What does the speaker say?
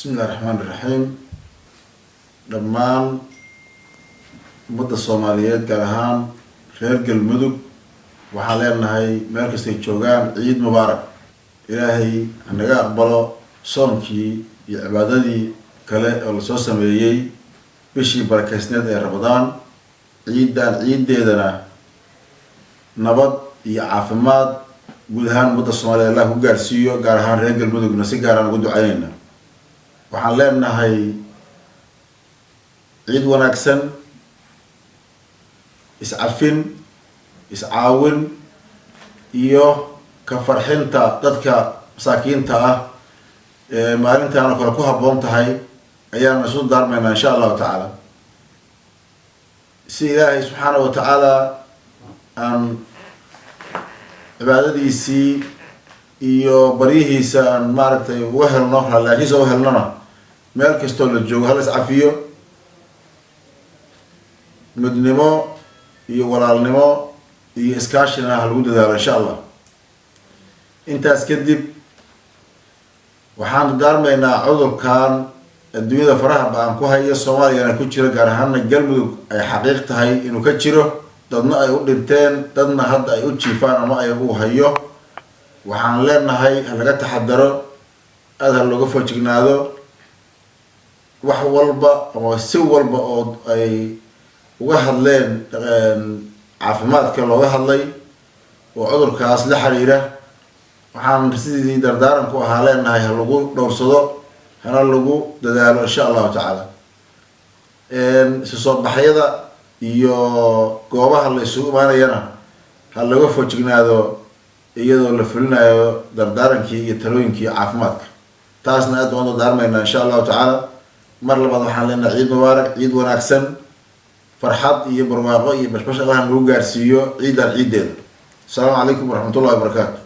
Bismi Illahi Raxmaan Iraxiim. Dhammaan ummadda Soomaaliyeed, gaar ahaan reer Galmudug, waxaan leenahay meel kastay joogaan ciid mubaarak. Ilaahay hanaga aqbalo soonkii iyo cibaadadii kale oo lasoo sameeyey bishii barakeysneed ee Ramadaan. Ciidan ciiddeedana nabad iyo caafimaad guud ahaan ummadda Soomaliyeed Allah ku gaarsiiyo, gaar ahaan reer Galmudugna si gaaraan ugu ducaynayna. Waxaan leenahay ciid wanaagsan, iscafin, iscaawin iyo ka farxinta dadka masaakiinta ah ee maalintaan oo kale ku habboon tahay ayaan isu daarmaynaa, insha Allahu tacaala, si Ilaahay subxaana wa tacaala aan cibaadadiisii iyo baryihiisa aan maaragtay uga helno, raalliaanshiisa uga helnona. Meel kastoo la joogo hala iscafiyo, midnimo iyo walaalnimo iyo iskaashina ha lagu dadaalo, insha Allah. Intaas kadib, waxaan dardaarmaynaa cudurkan adduunyada faraha ba-an ku haya, Soomaaliyana ku jiro, gaar ahaana Galmudug ay xaqiiq tahay inuu ka jiro, dadna ay u dhinteen, dadna hadda ay u jiifaan ama ay u hayo. Waxaan leenahay ha laga taxadaro, aada ha looga foojignaado. Wax walba ama si walba oo ay uga hadleen caafimaadka looga hadlay oo cudurkaas la xiriira, waxaan sidii dardaaranku ahaa leenahay ha lagu dhowrsado, hana lagu dadaalo, insha Allahu tacaala. Isu soo baxyada iyo goobaha la isugu imaanayana ha looga foojignaado, iyadoo la fulinayo dardaarankii iyo talooyinkii caafimaadka. Taasna aad baan u dardaarmaynaa, insha Allahu tacaala. Mar labaad waxaan leenahay ciid mubaarak, ciid wanaagsan, farxad iyo barwaaqo iyo bashbash Allah nagu gaarsiiyo ciidan ciiddeeda. Asalaamu calaykum waraxmatullahi wabarakaatu.